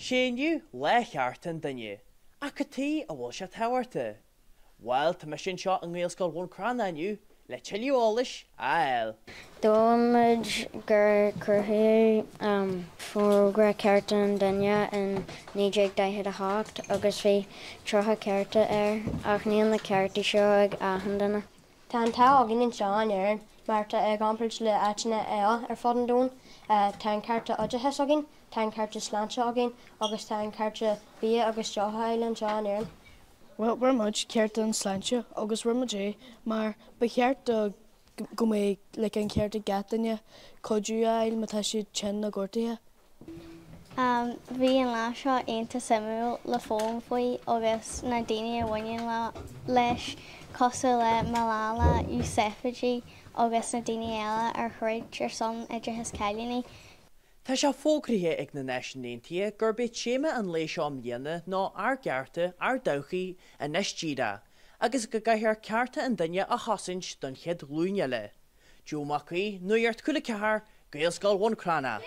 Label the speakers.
Speaker 1: Sé inniu Lá Chearta an Duine, ach cad chuige a bhfuil sé tábhachtach? Bhuel, tá mise anseo i nGaelscoil Bhun Cranncha inniu le tuilleadh eolais a fháil.
Speaker 2: D'fhoghlaim muid gur cruthaíodh Forógra Cearta an Duine in 1948 agus bhí 30 cearta air, ach níl na ceartaí seo ag achan duine.
Speaker 3: Tá an t-ádh againn anseo in Éirinn mar tá i gcomparáid le áiteanna eile ar fud an domhain, tá an cearta oideachais againn, tá an cearta sláinte againn agus tá an cearta bia agus deoch a fháil anseo in Éirinn.
Speaker 4: Bhuel, rinne muid cearta an sláinte agus rinne muid é mar ba cheart do go mbeadh like an ceart ag gach duine cuidiú a fháil má tá siad tinn nó gortaithe.
Speaker 5: Bhí an lá seo iontach suimiúil le foghlaim faoi agus na daoine a bhaineann leis, cosúil le Malala Yousafzai agus na daoine eile ar throid ar son oideachas cailíní.
Speaker 1: Tá sé fógraithe ag na Náisiúin Aontaithe gurb é téama an lae seo i mbliana ná Ár gCearta, Ár dTodhchaí, Anois Díreach, agus go gcaithfear cearta an duine a chosaint don chéad ghlúin eile. Joe Mac Aoidh, Nuacht Cúla 4, Gaelscoil Bhun Cranncha.